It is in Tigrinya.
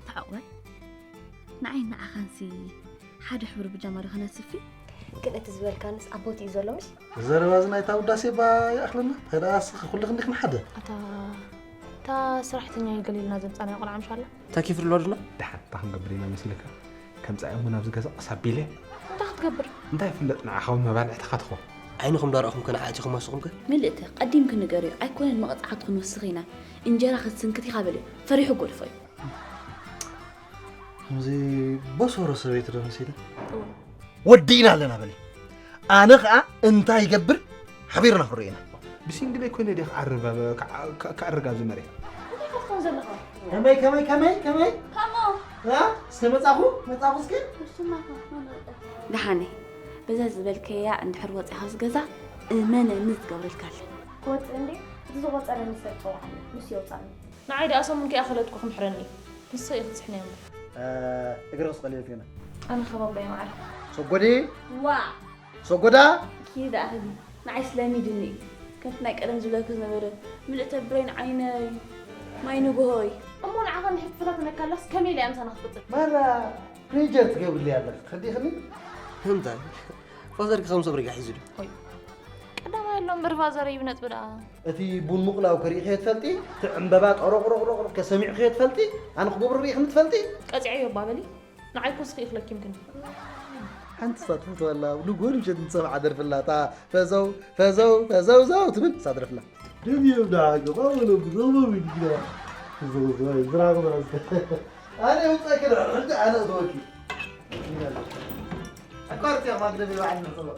ተዓዋይ ንዓይ ንዓኻንሲ ሓደ ሕብሪ ብጃማ ዶ ከነስፊ? ግን እቲ ዝበልካንስ ኣቦት እዩ ዘሎ ምሽ? ዘረባ እዚ ናይታ ውዳሴ ባ ይኣኽለና። ተደኣ ስኺ ኩሉ ክንዲ ክንሓደ። ኣታ እታ ሰራሕተኛ ገሊልና ዘምፃናዮ ቆልዓ ምሽ ኣላ? ታኪፍርሎ ድና? ደሓን እንታይ ክንገብር ኢና መሲልካ? ከምፃኦም እውን ኣብዚ ገዛ ቀስ ኣቢለ እንታይ ክትገብር? እንታይ ይፍለጥ ንዓኻ እውን መባልዕትኻ ትኾን። ዓይንኹም ዳርኣኹም ከነዓእቲኹም ወስኹም ከ? ምልእቲ ቀዲምኪ ንገርዮ ኣይኮነን መቐፃዕትኹ ንወስኽ ኢና። እንጀራ ክትስንክቲ ካብ በልዮ ፈሪሑ ጎድፎ እዩ። ከምዚ በሶሮ ሰበይቲ ዶ መሲለ? ወዲእና ኣለና በሊ። ኣነ ኸኣ እንታይ ይገብር ሓቢርና ክንሪኦ ኢና። ብሲንግል ኣይኮነ ድየ ክዓርብ ኣብ- ክዓ- ክዓ- ክዓርግ ኣብዚ መሬት። ከመይ ከመይ ከመይ ከመይ ካሞ እ? እስከ መጻኹ መጻኹ እስከ ደሓነ በዛ ዝበልከያ እንድሕር ወፂኻ ዝገዛ እመነኒ ዝገብረልካ ኣለ። ክወፅእ እንዴ? እቲ ዝቆፀረ ንሰብ ፀዋዕኒ ምስ የውፃኒ። ንዓይ ደኣ ሰሙን ከይኣኸለት እኮ ክምሕረኒ ንሰ እዩ ክትፅሕንያ እምበር እግሪ ክስቐል እየ ፊዮና ኣነ ከባባይ ማዕረ ሰጎዴ ዋ ሰጎዳ ኪዳ ህቢ ንዓይ ስለሚድኒ እዩ ከምቲ ናይ ቀደም ዝብለኪ ዝነበረ ምልእተ ብሬን ዓይነይ ማይ ንግሆይ እሞ ንዓኻ ንድሕር ትፈታተነካላስ ከመይ ኢለ እያ ምሳና ክትቅፅል ማራ ፕሬጀር ትገብርሊ ኣለኺ ከዲኽኒ እንታይ ፋዘርኪ ከም ሰብ ሪጋ ሒዙ ድዩ ቀዳማይ ኣሎ እምበር ፋዘር እዩ ነጥቢ ደኣ እቲ ቡን ምቕላው ከሪእኽዮ ትፈልጢ እቲ ዕምበባ ጠሮቕሮቕሮቕ ከሰሚዕኽዮ ትፈልጢ ኣነ ክገብሮ ሪእኽኒ ትፈልጢ ቀፂዐዮ ባበሊ ንዓይ ኮስ ክኢኽለኪም ግን ሓንቲ ሳትፎ ተበላ ንጎኒ ምሸት ንሰምዓ ደርፍላ እታ ፈዘው ፈዘው ፈዘው ዘው ትብል እሳ ደርፍላ ደብዮም ደሓቂ ቆበሎም ዘውበው ይድግዳ ዝራቅ በራዝተ ኣነ ውፀኪ ሕጂ ኣነ እተወኪ ኣቋርጥ ያ ማግደብ ይባዓል ንፅበቅ